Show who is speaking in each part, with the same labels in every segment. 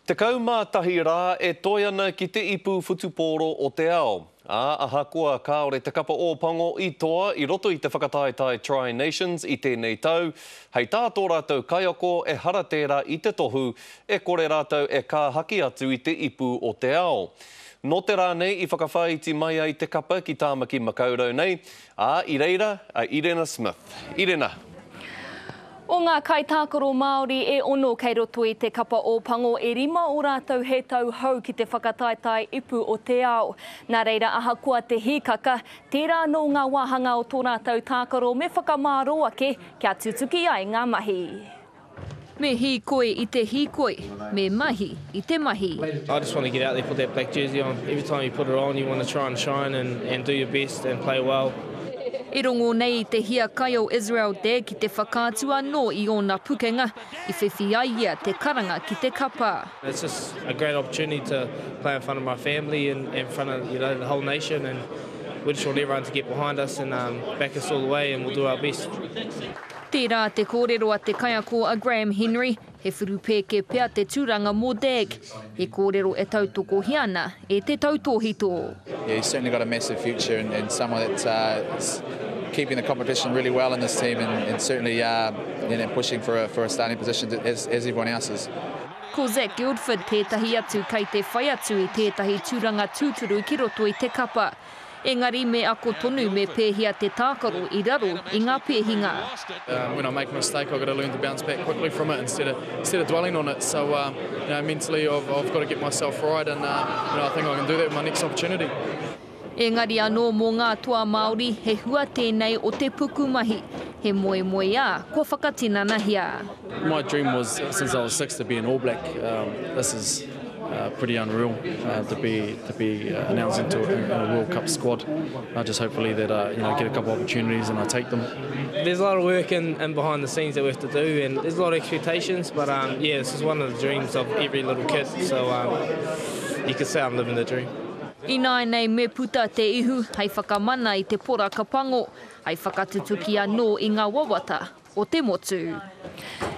Speaker 1: 11 rā e toe ana ki te ipu whutupōro o te ao. Ā, ahakoa kāore te kapa Ōpango i toa i roto i te whakataetae Tri Nations i tēnei tau, hei tā tō rātou kaiako ehara tērā i te tohu e kore rātou e kāhaki atu i te ipu o te ao. Nō te rā nei i whakawhāiti mai ai te kapa ki Tāmaki Makaurau nei, ā, i reira a Irena Smith. Irena.
Speaker 2: O ngā kaitākaro Māori e ono kei roto i te kapa Ōpango e rima o rātou he tau hou ki te whakataetae ipu o te ao. Nā reira ahakoa te hīkaka, tērā anō ngā wāhanga o tō rātou tākaro me whakamārō ake kia tutuki ai ngā mahi.
Speaker 3: Me hīkoi i te hīkoi, me mahi i te mahi.
Speaker 4: I just want to get out there, put that black jersey on. Every time you put it on, you want to try and shine and, and do your best and play well.
Speaker 3: E rongo nei i te hiakai o Israel Dagg ki te whakaatu anō i ōna pukenga, i whiwhi ai ia te karanga ki te kapa.
Speaker 4: It's just a great opportunity to play in front of my family and in front of you know, the whole nation and we just want everyone to get behind us and um, back us all the way and we'll do our best.
Speaker 3: Tērā te kōrero a te kaiako a Graham Henry, he whurupēke pea te tūranga mō Dagg, he kōrero e tautokohia ana e te tautōhito.
Speaker 5: Yeah, he's certainly got a massive future and, and someone that uh, is keeping the competition really well in this team and, and certainly uh, you know, pushing for a, for a starting position as, as everyone else is.
Speaker 3: Ko Zac Guildford tētahi atu kei te whai atu i tētahi tūranga tūturu ki roto i te kapa. Engari me ako tonu me pēhea te tākaro i raro i ngā pēhinga.
Speaker 6: When I make a mistake I've got to learn to bounce back quickly from it instead of instead of dwelling on it so you know mentally I've I've got to get myself right and you know I think I can do that with my next opportunity.
Speaker 3: Engari anō mō ngā toa Māori he hua tēnei o te pukumahi, he moemoeā kua whakatinanahia.
Speaker 6: My dream was since I was 6 to be an All Black, this is pretty unreal to be to be announced into a, a World Cup squad. I just hopefully that uh, you know get a couple of opportunities and I take them.
Speaker 4: There's a lot of work in, in behind the scenes that we have to do, and there's a lot of expectations. But um, yeah, this is one of the dreams of every little kid. So um, you could say I'm living the dream.
Speaker 3: Ināianei me puta te ihu hei whakamana i te poraka pango, hei whakatutuki anō i ngā wawata o te motu.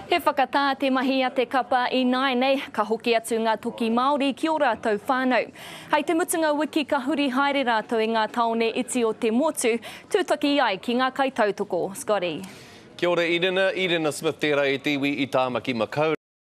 Speaker 2: He whakatā te mahi a te kapa ināianei, ka hoki atu ngā toki Māori ki ō rātou whānau. Hei te mutunga wiki ka huri haere rātou i ngā tāone iti o te motu, tūtaki ai ki ngā kaitautoko. Scotty.
Speaker 1: Kia ora Irina, Irina Smith tērā e te iwi i Tāmaki Makaurau.